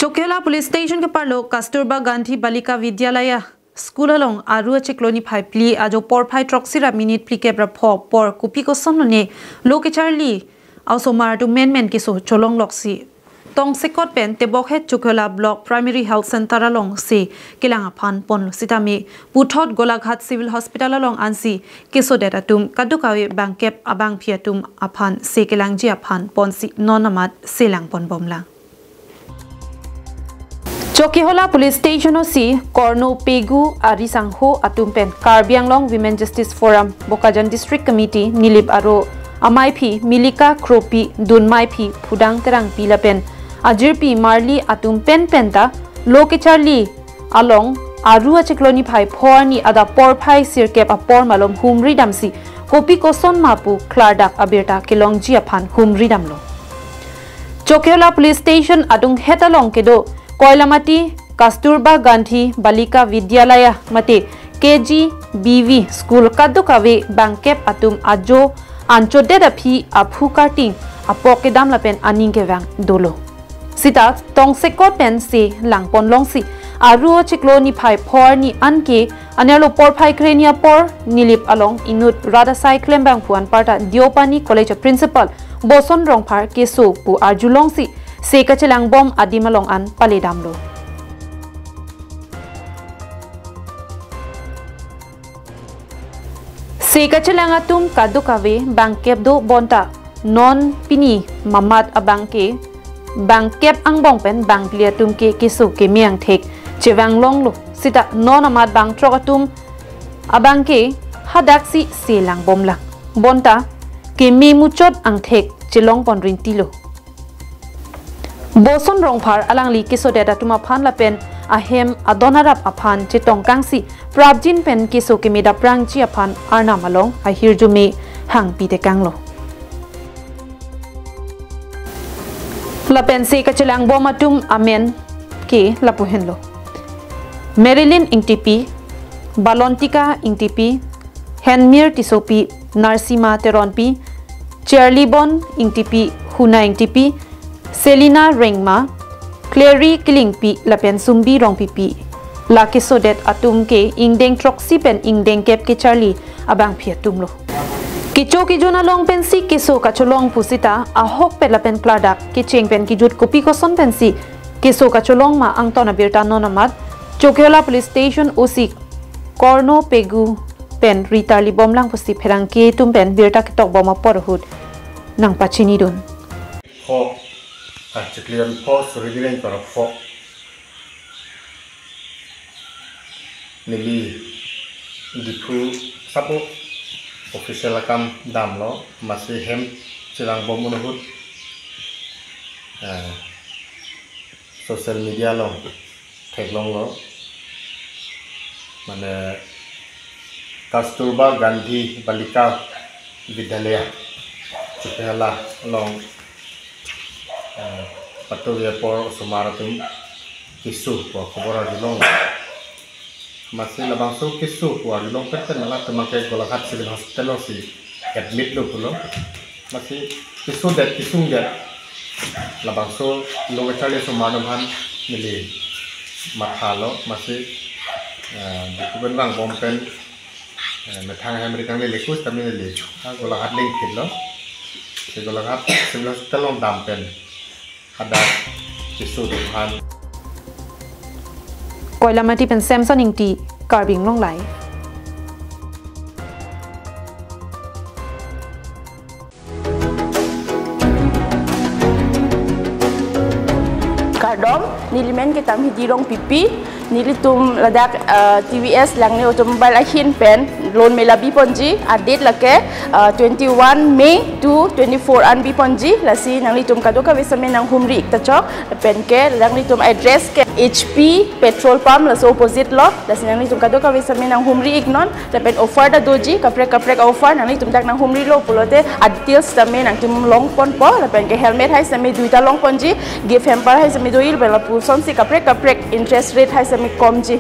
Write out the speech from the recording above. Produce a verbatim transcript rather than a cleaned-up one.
Chokihola Police Station keparlo Kasturba Gandhi Balika Vidyalaya School along Aru achiklo niphai phli ajo porphai throksi ra minute phlikep ra pho apor kopi kosonlo ne lo kecharli a-osomar atum menmen keso cholongloksi tongsekot pen tebokhet Chokihola Block Primary Health Center alongsi kelang aphan ponlo sitame puthot Golaghat Civil Hospital along ansi kesodet atum kadokave bangkep abangpi atum aphan se kelangji aphan ponsi non amat selang ponbomlang. Chokihola Police Station O C Korno Pegu ari sangho atum pen Karbi Anglong Women Justice Forum Bokajan District Committee Nilip Aro amaiphi Milika Kropi, dunmaiphi Phudang Terangpi lapen ajirpi Marli atum pen penta lo kecharli along Aru achiklo niphai pho arni adap porphai sirkep apor malom humri damsi kopi koson ma pu klardak abirta kelongji aphan humri damlo. Chokihola Police Station adunghet along kedo Koilamati Kasturba Gandhi Balika Vidyalaya mate K G B V School kadokave bangkep atum ajo anchodet aphi aphu karting apok kedam lapen aning kevang dolo. Sita tongsekot pen se lang ponlongsi Aru achiklo niphai pho arni anke anerlo porphai kreni apor Nilip along inut rat asai klembang pu anparta Deopani College a-principal Boson Rongphar keso pu arjulongsi se kachelangbom adim along an paledamlo. Se kachelang atum kadokave bangkep do bonta non pini mamat abangke bangkep angbong pen bangphli atum ke keso keme angthek chevanglonglo sita non amat bangthrok atum abangke hadaksi se langbomlang bonta keme muchot angthek chelong pon rintilo. Boson Rongphar alangli kesodet atum aphan lapen ahem adon arap aphan chetongkangsi prapjin pen keso keme daprangji aphan arnam along ahirjume hangpi tekanglo. Lapen se kachelangbom atum amen ke lapu henlo: Marilyn Ingtipi, Balontika Ingtipi, Henmir Tissopi, Narsima Teronpi, Charlie Bon Ingtipi, Huna Ingtipi, Selina Rengma, Clary Killingpi lapen Sumbi Rongpipi. La kesodet atum ke ingdeng throksi pen ingdeng kep kecharli abangpi atumlo. Kecho kejun along pensi keso kacholong pusita ahokpet lapen klardak kecheng pen kejut kopi koson pensi keso kacholong ma angton abirta non amat Chokihola Police Station O C Korno Pegu pen ritarlibomlang pusi pherangke atum pen birta ketokbom apor ahut nangpachinidun. Pho, ah, chiklian pho, suri giren para pho. Neli Diphu sabo official akam damlo, masi hem chelangbom ahut, eh, social media along theklonglo, mane Kasturba Gandhi Balika Vidyalaya Chokihola along, eh, patuve apor osomar atum keso pu akhobor arjulong. Masi labangso keso pu arjulong pen pen nangtum ke Golaghat Civil Hospital alongsi admit lo pulo. Masi kesodet kesungdet labangso lo kecharli osomar atum aphan neli mathalo, masi, eh, Diphu pen vangbom pen, eh, methang hem ri kangle lekus tame neli ha Golaghat lengphitlo. Si Golaghat Civil Hospital along dam pen hadak keso dophan. Koilamati pen Samson Ingti, Karbi Anglong Live. Kardom, neli men ke Tamhidi Rongpipi, nelitum ladak, eh, T V S Langne automobile ahin pen loan mela biponji, adate lake, eh, twenty-one May two twenty-four an biponji, lasi nanglitum kadokave same nanghumri ik ta chok, pen ke nanglitum address ke H P petrol pump laso opposite lo, lasi nanglitum kadokave same nanghumri iknon, lapen offer ta doji, kaprek kaprek offer, nanglitum dak nanghumrilo pulote, a-details tame nangtum longponpo, lapen ke helmet hai same duita longponji, gift hamper hai same do-il, lapen lapusonsi kaprek kaprek interest rate hai same komji.